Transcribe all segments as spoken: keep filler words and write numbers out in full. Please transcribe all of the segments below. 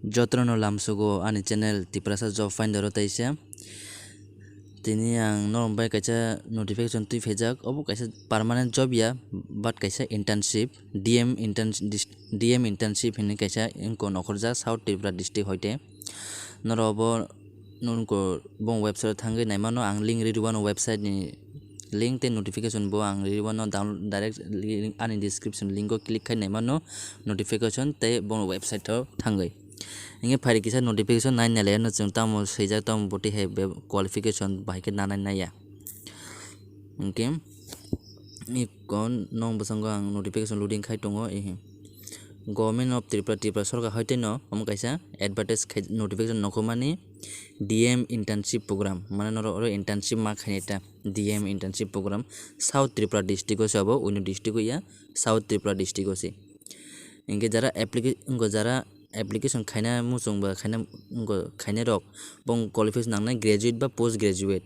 Jotono lamsogo ani channel Tiprasa Job Finder o taisa. Tini ang norok bai kaisa notification twi phaijak, obo kaisa permanent job ya, but kaisa internship, D M intern-, dis-, D M internship hinwi kaisa wngkha nokhorjak South Tripura district hoite. Norok obo nwng ko bong website o thangwi naimano, ang link ri rwano website ni link tei notification bo ang ri rwano download direct li-, ani description link o click khai naimano notification tei bo website o thangwi. Hingke phaidi kisa notification nai nai le no chwng tamo swijak tamo boti hai be qualification bahai khe nanai nai ya. Hingke iko nong bwskango ang notification loading khai tongo, ehe. Government of Tripura, Tripura sorkar hoite no omo kaisa advertise khai notification nokhormani D M internship program, mane norok oro internship ma khainai ta D M internship program South Tripura district o se abo, uino district o ya, South Tripura district o se. Hingke jara applica-, wngkha jara application khaina muchung ba khaina wngkha khainai rok, bong qualification nangnai graduate ba post graduate.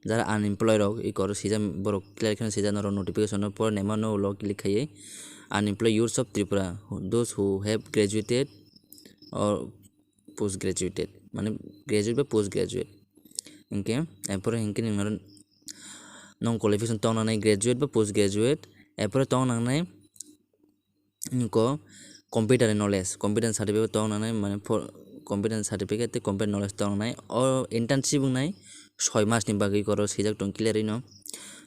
Jara unemployed rok, iko oro sijak borok clear kheno sijak norok notification no pore naima no ulo click khaiwi, unemployed youths of Tripura, those who have graduated or post graduated, mane graduate ba post graduate. Hingke, erpore hingke nini oro nong qualification tong nangnai graduate ba post graduate, erpore tong nangnai wngkha computer knowledge, computer certificate tong nangnai, mane for computer certificate tei computer knowledge tong nangnai. O internship wngnai soi mas ni bagwi oro swijak tong clear ino,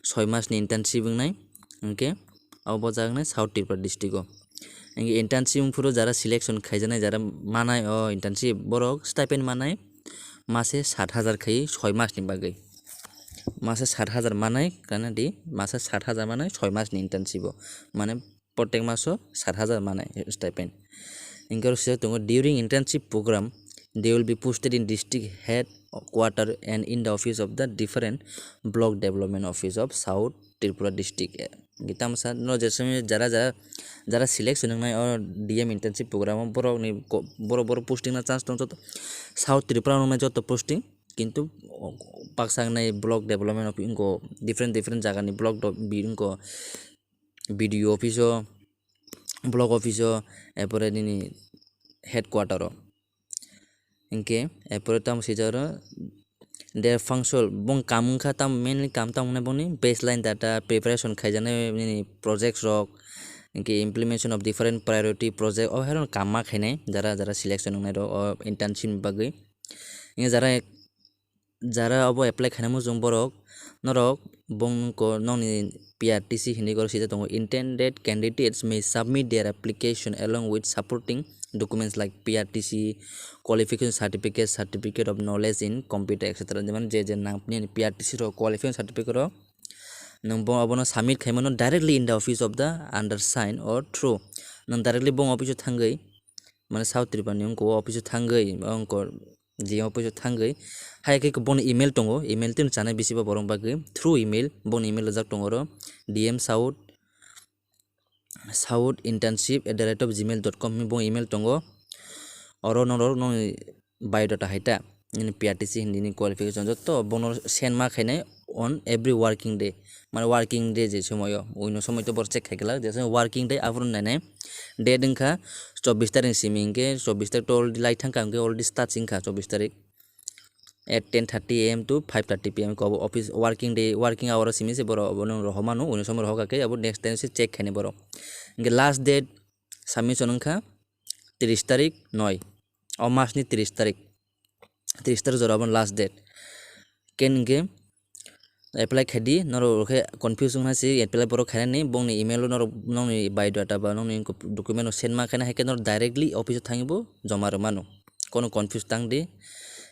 soi mas ni internship wngnai. Hingke abo bojak wngnai South Tripura district o. Hingke internship wngphuru jara selection khaijaknai, jara manai o internship, borok stipend manai mase sat hajar khai soi mas ni bagwi. Mase sat hajar manai, kana di, mase sat hajar manai soi mas ni internship o. Mane protek maso sat hajar manai stipend. Hingke oro swijak tongo, "During internship program, they will be posted in district headquarter and in the office of the different block development office of South Tripura district." Hingke tamo sa no je simi jara jara, jara selection wngnai o D M internship program o borok ni ko-, borok borok posting na chance tong joto South Tripura wngnai joto posting, kintu paksa wngnai block development of wngkha different different jaga ni block do-, bi wngkha B D O office o, block office o, erpore nini headquarter o. Hingke erpore tamo swijak oro, their function, bong kam wngkha tamo mainly kam tamo wngnai boni baseline data preparation khaijaknai nini projects rok, hingke implementation of different priority project, o hai rok kam ma khainai jara jara selection wngnai rok o internship ni bagwi. Hingke jara jara obo apply khainai muchung borok, norok bongko nokni P R T C hinwi goro swijak tongo, "Intended candidates may submit their application along with supporting documents like P R T C qualification certificate, certificate of knowledge in computer, et cetera" Jemon je je nang nini P R T C rok qualification certificate rok nwng bo abono submit khaimano directly in the office of the undersigned or through, nwng directly bong office o thangwi, mane South Tripura ni wngkha o office o thangwi, wngkha D M office o thangwi, hai khe boni email tongo, email tini chanai bisi ba borok bagwi through email, boni email rijak tongo oro, D M South, south internship at the rate of gmail dot com hinwi boni email tongo. Oro norok nokni biodata hai ta, nini P R T C hindi ni qualification joto bono send ma khainai on every working day, mane working day je somoyo, uino somoi to bor check khai glak, je somoy working day aphuru nainai date wngkha chobbish tarik simi, hingke chobbish tarik to already lai thangkha, hingke already start wngkha chobbish tarik at ten thirty A M to five thirty P M ko office working day, working hour simi se borok obo nwng rohormano, uino somoi rohorkha khe abo next time se check khainai borok. Hingke last date submission wngkha tris tarik noi, o mas ni tris tarik, tris tarik jora obo last date. Ken hingke apply khaidi, norok khe confuse wngna se apply borok khainani, bongni email o norok nokni biodata ba nokni document rok send ma khaina, hai khe norok directly office o thangwi bo joma rw mano, kono confuse tang di.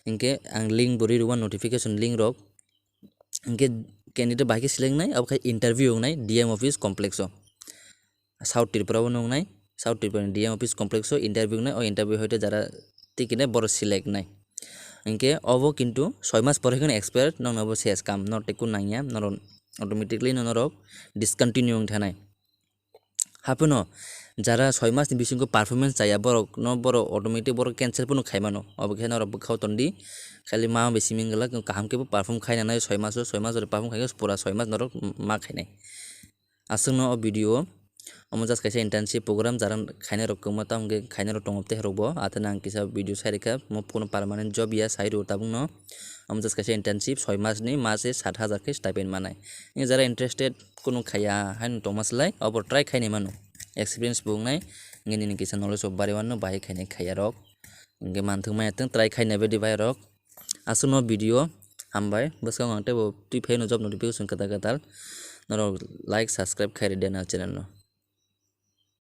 Hingke ang link bo ri rw mano, notification link rok. Hingke candidate bahai khe select nai, abo khe interview wngnai D M office complex o. South Tripura o nungnai, South Tripura ni D M office complex o interview wngnai, o interview hoite jara tikine borok select nai. Hingke obo kintu soi mas pore hino expire, nokno bo ses kam, no tei kun nangya, norok automatically no norok discontinue wng thanai. Hapheno jara soi mas ni bisingo performance chaya borok no borok automatic borok cancel pono khaimano, obo khe norok bwkhao tondi, khali ma bai simi wngla kaham khe bo perform khaina nai soi mas o, soi mas o perform khaikhe pura soi mas norok ma khainai. Aswkno o video o Omo just kaisa internship program, jara khainai rok kwma tamo hwnkhe khainai rok tongo tei rok bo. Athaino ang kisa video sai rikha, mo kuno permanent job ya sai rw tabukno. Omo just kaisa internship, soi mas ni mase sat hajar khe stipend manai. Wngkhe jara interested, kunu khaiya haino tongma slai, obo try khainai mano. Experience bo wngnai, wngkhe nini kisa knowledge bo bari mano, bahai khainai khaiya rok. Wngkhe manthok maya tong try khainai baidi bahai rok. Aswkno video hambai, bwskango ang teibo twi phaino job notification kwtal kwtal. Norok like, subscribe khai rwdi ani channel no.